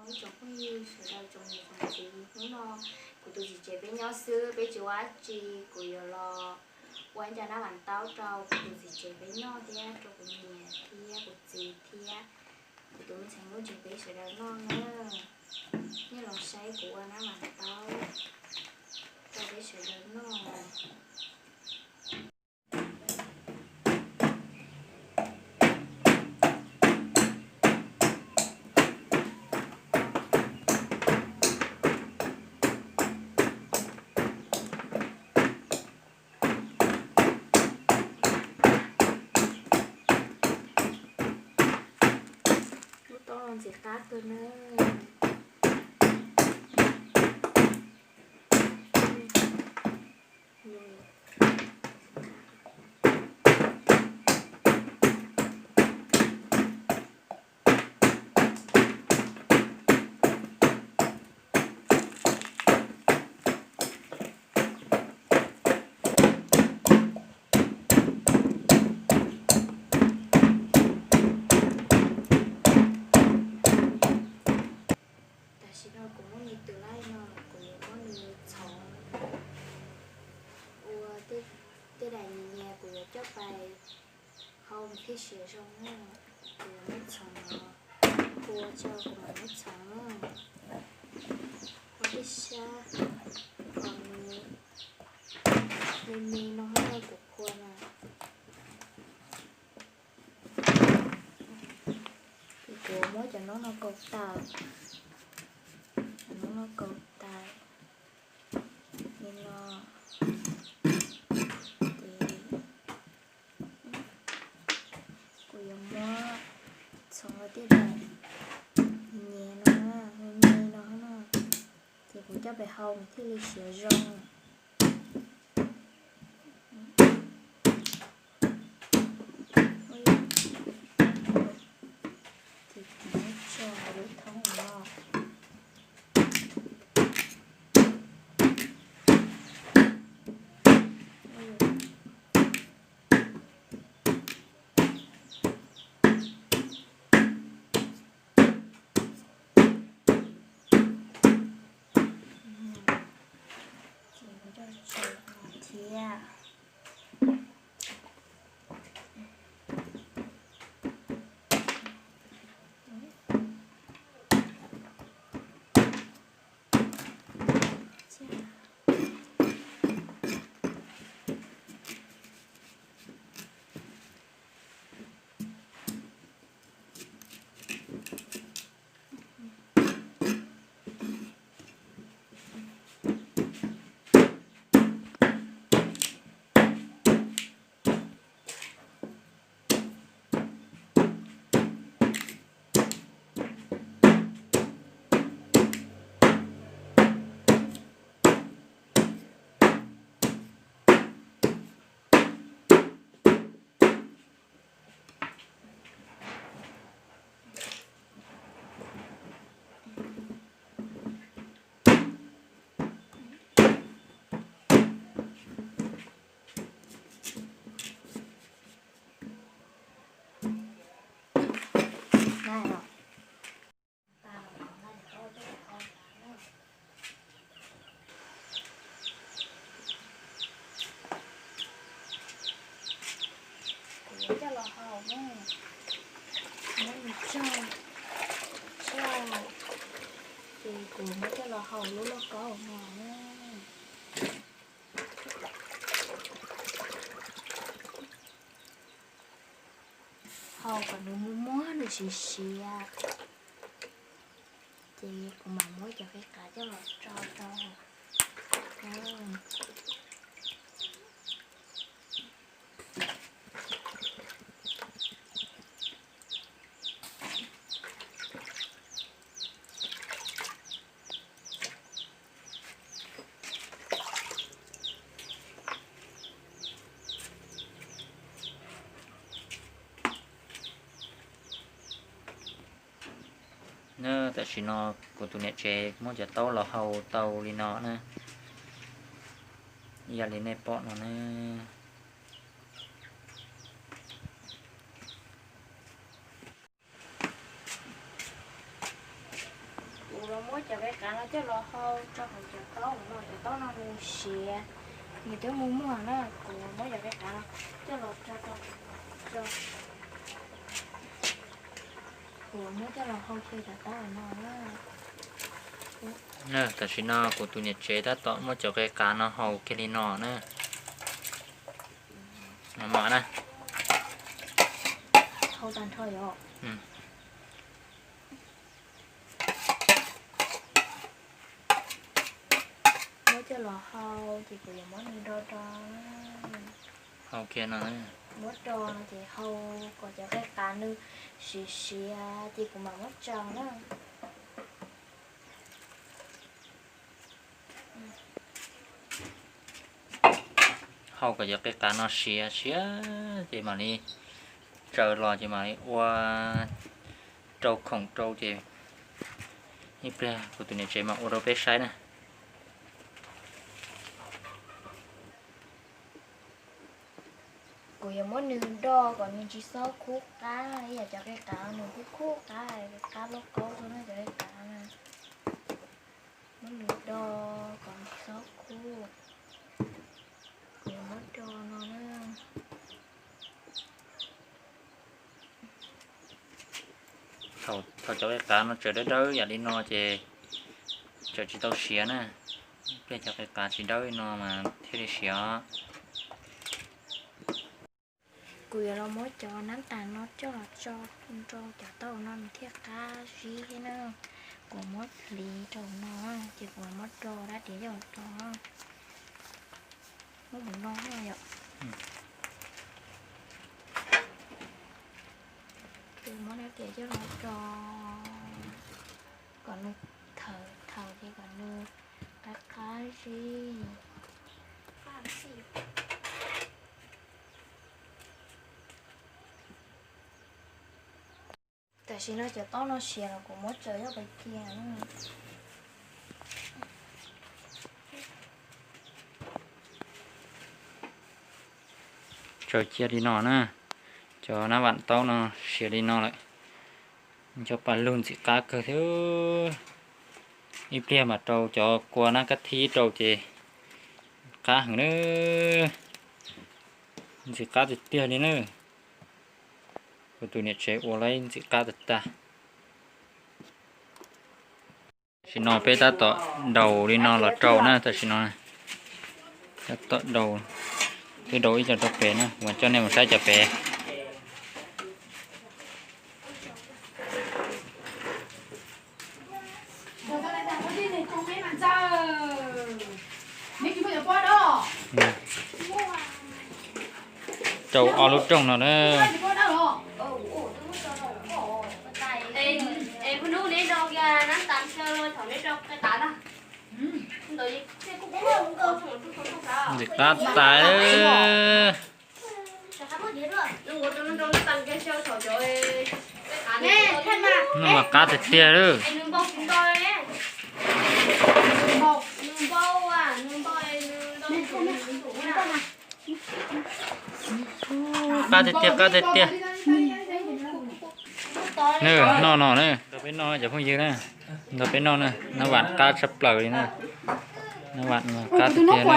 Ib tsoom phooj ywg sawv daws tsoom niam tsoom txiv, hnub no kuv tus txiv tsev peb nyob xwb, peb tsis ua dab tsi, kuv yuav los ua ib co nab vam taub rau kuv tus txiv tsev peb noj thiab rau kuv niam thiab kuv txiv thiab kuv tus me ntxhais Nuj Ntsis peb sawv daws noj na. Nej los saib kuv ua nab vam taub rau peb sawv daws noj. Lub taub no ntxim qab kawg na. Tam sim no kuv muab nws twm laij no, kuv yuav muab nws txhoov ua tej daim nyias nyias, kuv yuav coj pais hau nws thiaj siav zoo na. Kuv yuav muab txhoov no ua tso, kuv mam muab txhoov na. Ua tej sab kom nws me me no na, kuv qhuas na. Kuv muab cov noob no kaus tas, cov noob no kaus tas li no. Ces kuv yuav muab txhoov ua tej daim nyias no, me me no na. Ces kuv coj pem hau nws thiaj li siav zoo. Ces kuv muab tso lub thoob no. Ces kuv coj tso no thiab. Kuv yuav coj los hau na, muab nws tsaug, tsaug, ces kuv muab coj los hau lub lauj kaub no na. Hau kom nws muag muag nws siav siav, ces kuv mam muab cov qe qav coj los tso rau. Na, tam sim no kuv tus niam tsev muab cov taub los hau tau li no na, ib yam li nej pom no na. Muab cov qe qav no coj los hau rau hauv cov taub no, cov taub no nws siav, nws twb muag muag na, kuv muab cov qe qav no coj los rau rau, kuv muab coj los hau kiag cov taub no na. Tam sim no kuv tus niam tsev tab tom muab cov qe qav no hau kiag li no na. Mam na. Hau tag nrho os. Muab coj los hau ces kuv yuav muab nws do do. Hau kiag no. Muab do no ces hau kom cov qe qav nws siav siav ces kuv mam muab tsaws na. Hau kom cov qe qav no siav siav ces mam li tsaws los ces mam li ua rau khoom rau ces ib pliag kuv tus niam tsev mam ua rau peb saib na. Kuv yuav muab nws do kom nws tsis txhob khub qab, ib yam cov qe qav nws khub khub qab, qab loj qaub xwb na cov qe qav na. Muab nws do kom nws tsis txhob khub. Kuv yuav muab do no na. Thaum cov qe qav no tseem dawb dawb yam li no ces tseem tsis tau siav na. Pliag cov qe qav tsis dawb li no mas thiaj li siav. Kuv yuav los muab cov nab tas no coj los tso rau cov taub no nws thiaj qab zib thiab na. Kuv muab hliv rau no ces kuv muab do dab diav coj los do. Muab mus no yom. Kuv muab dab diav coj los do kom nws thawm thawm ces kom nws qab qab zib. Tam sim no cov taub no siav los kuv muab tsaws coj pais cia. Tsaws cia li no na. Cov nab vam taub no siav li no lawm. Cov pas lug ntxim qab kawg thiab. Ib pliag mas rau cov kua nab kab thib rau ces qab heev na. Ntxim qab tiag tiag li na. Kuv tus niam tsev ua lawv ntxim qab tag tag. Tam sim no peb tab tom daus li no los rau na, tam sim no tab tom daus, twb daus ib co rau pem na, kuv mam coj nej mus saib cov pem. Rau ob lub rooj no na. Ntxim qab tas. No mas qab tiag tiag lawm. Qab tiag tiag, qab tiag tiag. Nws noj no na, nrog peb noj cov phooj ywg na, nrog peb noj na, nab vam qab tshaj plaws li na. Nab vam qab tiag tiag na,